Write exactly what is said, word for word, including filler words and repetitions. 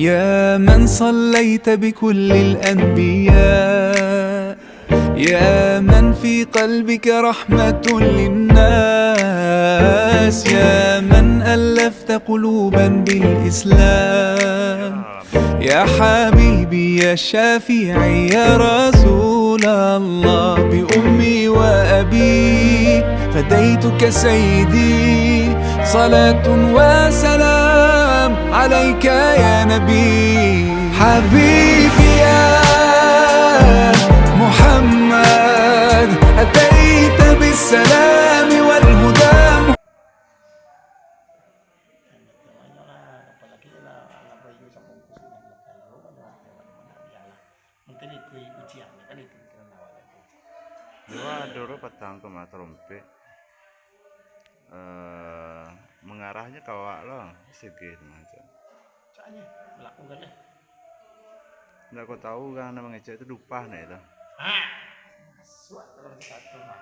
يا من صليت بكل الأنبياء، يا من في قلبك رحمة للناس، يا من ألفت قلوبا بالإسلام. يا حبيبي يا شفيعي يا رسول الله، بأمي وأبي فديتك سيدي، صلاة وسلام عليك يا نبي. حبيبي يا محمد، أتيت بالسلام والهدى. Mungkin itu ujian, kan itu pikiran awak tadi. Yo, ado lo patang ko mah tarompek. Eh, mangarahnyo ka awak lo, sigi tu mah, cak. Caknyo, balakukan deh. Ndak ko tahu urang nan mangecek tu dupah ndak itu. Ha. Suak kalau satu mah.